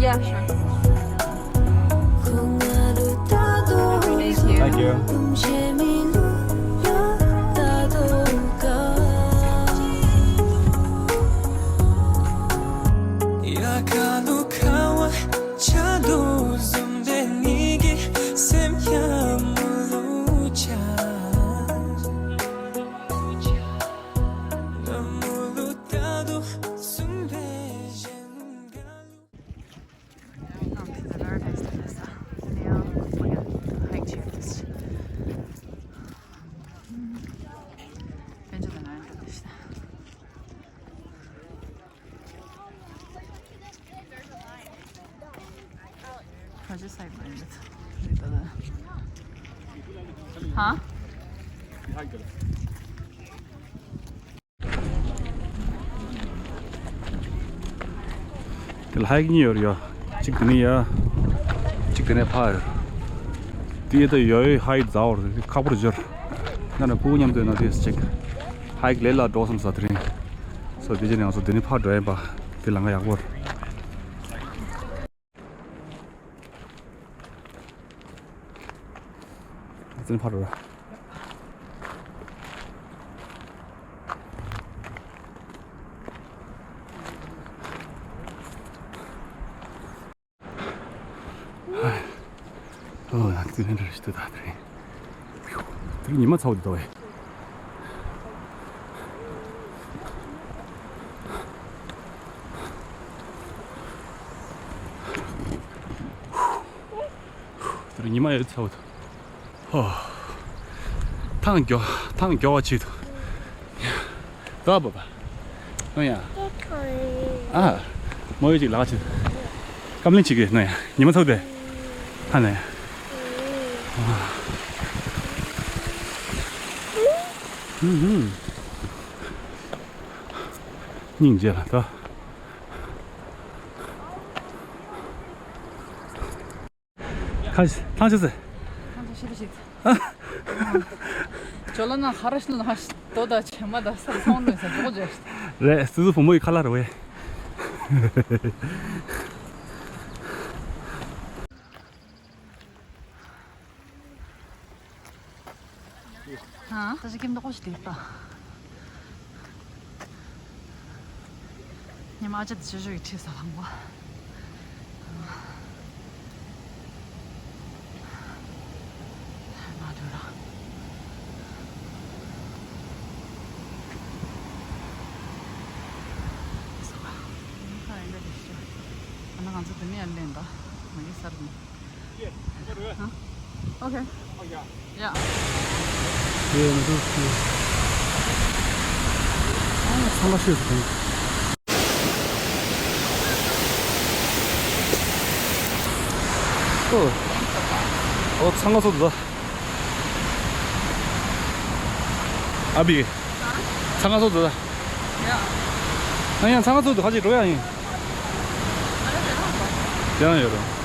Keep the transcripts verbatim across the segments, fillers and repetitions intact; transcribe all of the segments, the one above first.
Yeah, sure. Thank you. ཧ། དེ་ལ་ཧའི་ཀི་གཉིས་ཡོད་རེད་ཡ། གཅིག་དེ་ནས་ཡ། གཅིག་དེ་ནས་ཕར་ཡོད། དེ་ཡ་ད་ཡོད་ཡོད་ཧའི་ཀི་ཛ་འོར་དེ་ཁག་པོ་རེད་ཟེར། ན་ན་ཕྲུ་གུ་མཉམ་དུ་ཡོད་ན་དེ་གཅིག་ཧའི་ཀི་ལས་སླ་འགྲོ་བསམ་ས་དེ་རིང་། སོ་དེ་རྗེས་ནས་ང་ཚོ་དེ་ནས་ཕར་འགྲོ་ཡིན་པ། དེ་ལམ་ཁ་ཡག་པོ་རེད། བཙན་ཕར་རོ། ཨོ་ཡང་བཙན་ར་ཞིག་ཏུ་ད་དེ་རིང་། དེ་རིང་ཉི་མ་ཚ་བོ་འདུག་བས། དེ་རིང་ཉི་མ་ཡོད་ཚ་བོ་འདུག་ཧོ། ཐང་མགྱོགས་ཐང་མགྱོགས་པ་ཆེད་དུ། ད་བ་བ། ཨོ་ཡ། ཨ། མོ་ཡོད་ཅིག་ལག་ཆེད། ཀམ་ལིན་ཆིག་གི་ནོ་ཡ། ཉི་མ་ཚོགས་ཏེ། ཧ་ནས། ཧུམ་ཧུམ། སྙིང་རྗེ་ལ་ད། ཁ་ཐང་ཆུ་ཚེ། ཐང་ཆུ་ཤི་ཏུ་ཤི། ཇོ་ལ་ན་ཧ་ར་ཤི་ལ་ཧ་ཤི་དོ་ད་ཆེ་མ་ད་ས་སོང་ནས་ས་ཇོ་ཇོ་ཤི། རེད་སུ་སུ་བུ་མོ་ཡི་ཁ་ལ་ར་བས། ཧ། ད་ཅི་ཀིམ་ད་ཁོ་ཤི་དེ་ད། ཉི་མ་ཅི་ཞུ་ཞུ་ཡི་ཁྲིད་ས་ལང་བ། མ་འགྲོ་ར། སོ་ག་ཁ་ཡིན་ད་དེ་ཤི། ཨ་ན་ང་ཚོ་དེ་ནས་ཡར་ལེན་ད། མ་གི་སར་ནས། Okay. Yeah. Yeah, me too. ཨོ། ཚང་མ་ཤོད་ཟེར། ཨོ། ཨོ། ཚང་མ་ཚོ་འདུག་ཨ་བི། ཚང་མ་ཚོ་འདུག་ཡ། ཨ་ཡང་ཚང་མ་ཚོ་འདུག་ཁ་ཅིག་འགྲོ་ཡ་ཡིན། ཡང་ཡོད་རེད།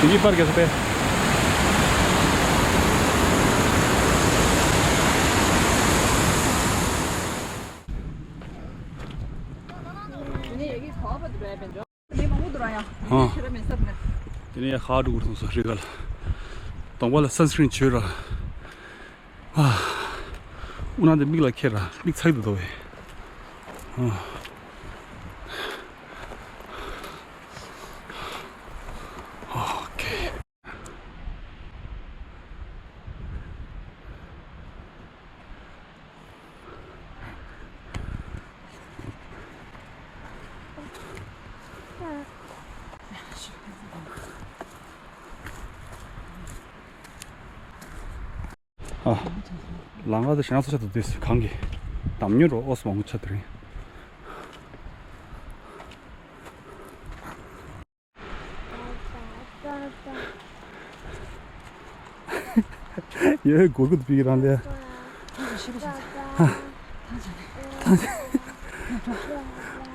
དེ་གི་པར་ག་ས་པས། ཨ། དེ་ནས་ཡ་ཧ་འགྲོ་དགོས་སོང་ས་རི་ག་ལ། དང་པོ་ལ་སན་སི་ཀྲིན་བྱོས་ར། ཨ། དབུ་ནང་དེ་མིག་ལ་ཁྱེར་ར་མིག་ཚ་གི་འདུག་བས། ཨ། ཨོ་ཁེ། ཨ། ལམ་ཁ་དེ་ཞེ་དྲག་ཆེ་ཆེ་འདུག་དེ་གངས་ཀྱི་འདམ་ཉུལ་རོ་ཨོ་སི་མང་པོ་ཆགས་དེ་རིང་། ཡོད་གོ་གི་འདུག་པི་ཀི་རང་ལས།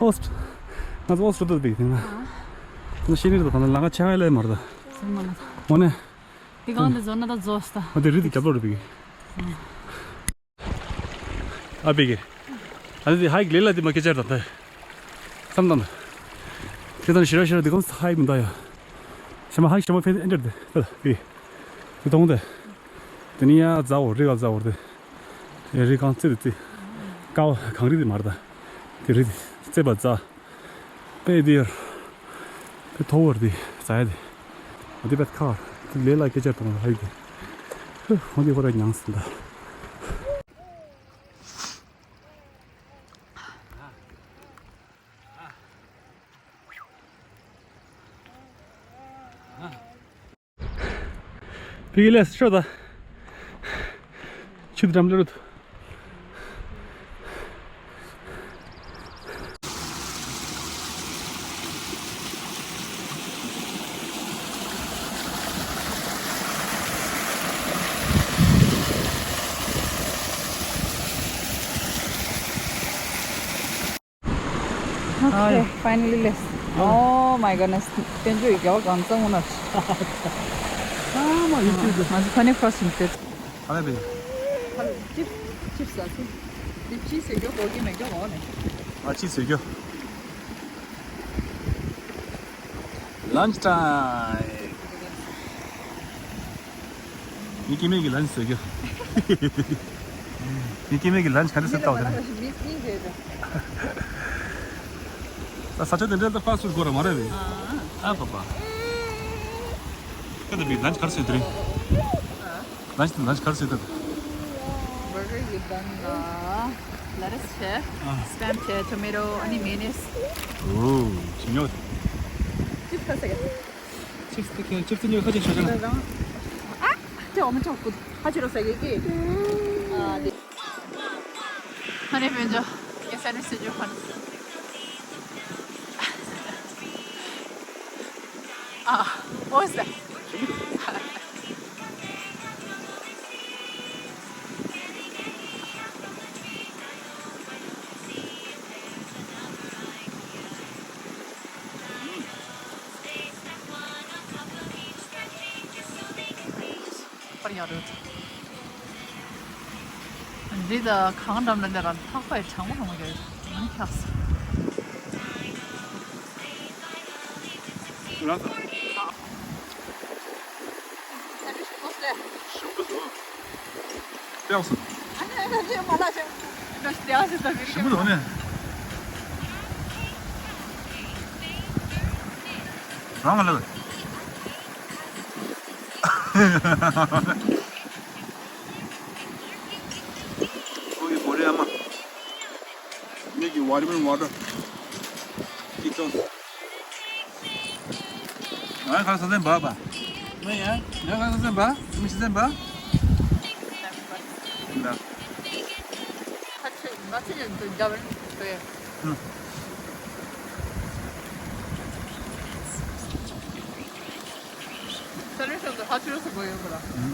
ཨོ་སི། ང་ཚོ་ཨོ་སི་རུ་འདུག་པི་ཀི་དེ་ང་། ང་ཤེས་ནི་རེད། ད་ལམ་ཁ་ཆེ་ཁ་ལས་མ་རེད། འོ་ནས། དེ་གང་དུ་བཟོ་ན་ད་བཟོ་ས། ཨ་དེ་རི་དེ་རྒྱབ་ལོགས་རེད་པི་ཀི། ཨ་པི་ཀི། ཨ་ནི་དེ་ཧའི་ལེ་ལ་དེ་མ་སྐད་ཆ་དང་ད། བསམ་དང་། དེ་དང་ཞི་ར་ཞི་ར་དེ་གང་ཧའི་མི་འདའ་ཡ། ཞི་མ་ཧའི་ཞི་མ་ཕེ་ཨེན་ཏར་དེ་ད་དེ། དེ་དོང་དེ། དེ་ནི་ཡ་ཛ་འོ་རི་ག་ཛ་འོ་དེ། རི་གང་ཙི་དེ་ཙི། ཀ་བ་གངས་རི་དེ་མར་ད། དེ་རི་དེ་ཙེ་པ་ཛ། པེ་དེར། པེ་ཐོ་བར་དེ་ཟ་ཡ་དེ། འོ་དེ་པེ་ཁར། དེ་ལས་ལ་སྐད་ཆ་དང་ཧ་ཡི་དེ། ཧུ། འོ་དེ་ཁོ་ར་མྱངས་ཟིན་ད། པི་ཀི་ལས་ཤོ་ད། ཆུ་འགྲམ་ལ་རུད། Okay, finally left. Oh my goodness. དཔལ་འབྱོར་ཡི་རྒྱལ་བ་གང་ཚང་མོ་ན། ཚང་མ་ཡིན་གཅིག་འདུག་ང་ཚོ་ཁ་ནས་ཁྲོ་ཞིམ་སྟེ། ཨ་ལེ་བེ། ཧ་ལོ། ཅིབ་ཅིབ་ཟ་སི། དེ་ཅི་ཟེར་རྒྱུ་གོ་གི་མེད་རྒྱུ་འོ་ནས། ཨ་ཅི་ཟེར་རྒྱུ། Lunch time. ངའི་སྐྱེ་དམན་གྱི་ལན་ཆི་བཟོ་རྒྱུ། ངའི་སྐྱེ་དམན་གྱི་ལན་ཆི་ག་འདྲ་བཟོས་ལྟ་བ་དེ་རེད། ད་ས་ཆ་དེ་འདྲ་ད་ཕ་སུར་དགོས་ར་མ་རེད་བས། ཨ་པ་པ། ཁ་ད་བི་ལན་ཆི་ག་རེ་བཟོས་དེ་རེད། ལན་ཆི་ལན་ཆི་ག་རེ་བཟོས་དེ་རེད། Burger ཡོད་དམ་ལ། Lettuce བྱས། ཨ། Spam བྱས། Tomato ཨ་ནི་mayonnaise། ཨོ། ཇི་ཉོ། ཅིབ་ཁ་ཟེར། ཅིབ་དེ་ཁྱེད་ཅིབ་དེ་ཉོ་ཁ་ཅིག་ཤོད་ཅང་། ཨ། དེ་འོ་མ་ཅོག་ཀུ་ཧ་ཅི་རོ་ཟེར་གི་གི། ཨ་དེ། ཧ་ནི་བེ་ཇོ། ཡེ་ས་ནི་སི་ཇོ་ཧ་ནི། ཨ། འོ་ཟེར། པར་ཡང་རེད། འདི་ད་གང་འགྲམ་ལ་ལས་རང་ཐག་པའི་གྲང་མོ་གྲང་མོ་རྒྱག་ཡོད། ང་འཁྱགས་སོང་། ཞིམ་པོ་འདུག་ནས། རང་ལ། ཁོང་གི་གོ་རེ་ཨ་མ། ངེད་ཀྱི་ཝ་ཊར་མེ་ལོན་ཝ་ཊར། ཅིག་ཙམ། ང་ག་ས་ཟན་པ་པ། ང་ཡ། ང་ག་ས་ཟན་པ། མི་ཤི་ཟན་པ། ད། ཁ་ཆེ་ང་ཆེ་ཡོད་འདུག་རྒྱ་བན་དེ། ཧུ། ས་ལེ་ཤང་དུ་ཧ་ཆེ་རུ་སུ་གོ་ཡོད་པ་ལ། ཧུ།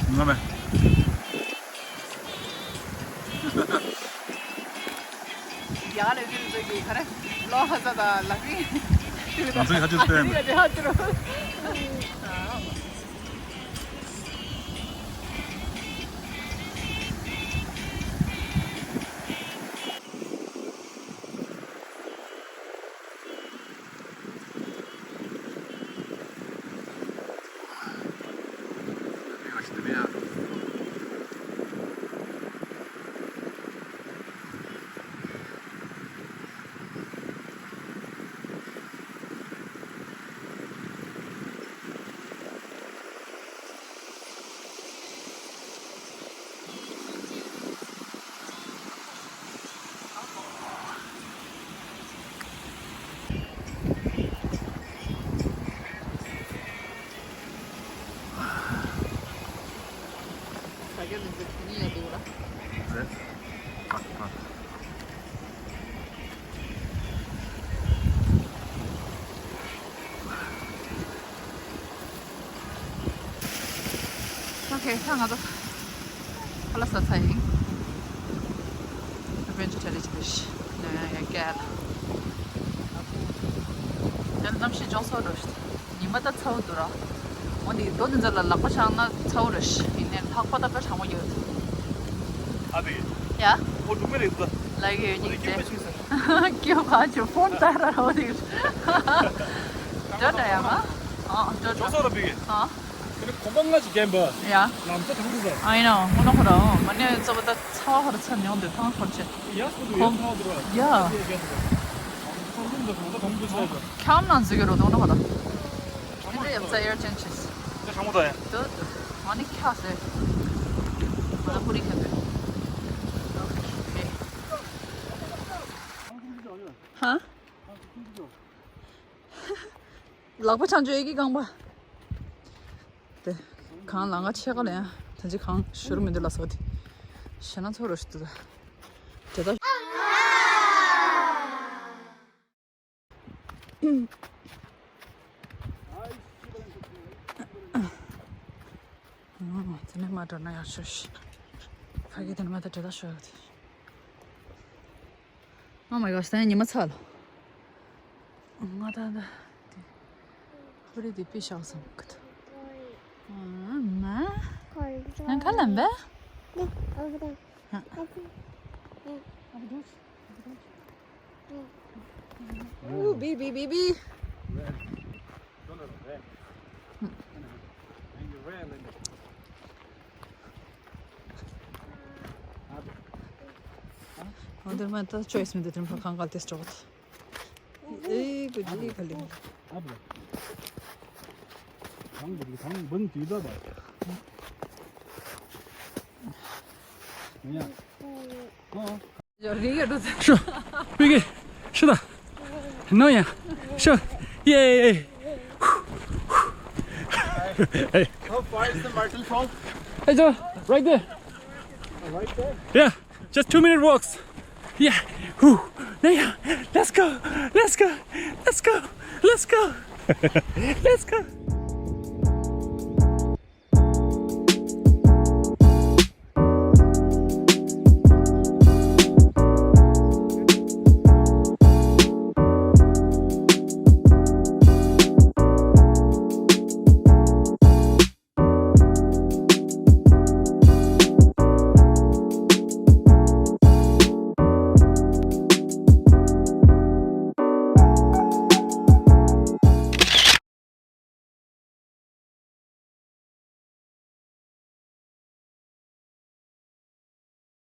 ང་མེད། ཡ་ལེ་ཟིན་ཟེར་གི་ག་རེ། ལོ་ཧ་ས་ད་ལ་ཀི། ང་ཚོའི་ཧ་ཅི་སྟོན། ཡ་དེ་ཧ་ཅི་རོ། Get into Kenya, dude. Okay, ད་ང་ཚོ་ཁ་ལག་ཟ་ཚར་ཡིན། Adventure Terrace Beach. ནས་ཡ་གལ། ཡང་གནམ་གཤིས་ཅུང་ཟད་རོ། ཉི་མ་ད་ཚ་བོ་འདུག་ར། འོ་ནི་རྡོ་འདི་ཚོ་ལ་ལག་པ་འཆང་ན་ཚ་བོ་རེད། ཡིན་ནའི་ལྷགས་པ་ད་དཔེ་གྲང་མོ་ཡོད། ཨ་བི། ཡ། ཨོ་འགྲོ་མི་རེད་ད། ལ་ཡོད་ཉིག་ཅེ། ཀྱོ་ག་ཅུ་ཕོན་ཏ་ར་རོ་དེ། འགྲོ་འདྲ་ཡ་མ། ཨ་འགྲོ་འགྲོ། ཅོ་སོ་ར་བི་གི། ཨ། ཁྱོད་གོམ་པ་ལྔ་ཅིག་རྒན་པ། ཡ། ལམ་ས་གྲང་འདུག་ད། I know. ཨོ་ན་ཁོ་ར་ཨོ་མ་ནས་ཙོ་པ་ད་ཚ་བ་ཁོ་ར་ཚ་མྱོང་དེ་ཐང་ཁོ་ར་ཆེ། ཡ་སུ་དུ་ཡ་ཁོམ་ཚ་བ་དུ་ར། ཡ། ཡ་རྒན་དུ་ར། ཁོམ་ལུང་ད་གོམ་པ་གོམ་དུ་ཆ་ཡ། ཁྱམ་ནང་འཛུལ་གི་རོ་དོ་ན་ཁོ་ར། ཁྱེད་ཚོ་ཡབ་ཚ་ཡར་ཅན་ཆེས། ད་གྲང་མོ་ད་ཡ། དུ་དུ། ཨ་ནི་ཁྱ་སེ། ཨ་ན་པུ་རི་ཁ་དུ། ཧ། ལག་པ་འཆང་ཆོས་ཀྱི་རྐང་པ། དེ། གང་ལ་ང་ཆེ་ག་ལ་ཡང་ད་ཅི་གང་ཤོར་མི་འདུག་ལ་སོགས་དེ། ཞེ་ན་ཚོར་རོ་ཞིག་འདུག་ད། དེ་ད། དེ་ནས་མ་འགྲོ་ན་ཡག་ཤོས་ཤིག་ཕ་གི་དེ་ནས་མ་ད་དེ་ད་ཤོར་དེ། Oh my gosh, ད་ཉི་མ་ཚ་ལ། ང་ད་ད། དེ། ཁོ་རེ་དེ་པི་ཤག་སམ་གི་ད། ཨ་མ། ང་ཁ་ལམ་བེ། ཧ། Ooh, baby, baby. ཨ་འདིར་མ་ད་ཅོ་ཡིས་མི་འདུག་དེར་མ་གང་ག་ལ་ཏེས་ཅོག་ཨེ་གུ་ཇི་ག་ལི། གང་གི་གང་འབུན་དུས་ད་ད། ཡ། ཨ། Sure. Biggie. Sure. No, yeah. Sure. Yay. Hey. How far is the Martel Fall? Hey, Joe. Right there. Right there? Yeah. Just two minute walks. Yeah. Whew. No, yeah. Let's go. Let's go. Let's go. Let's go. Let's go.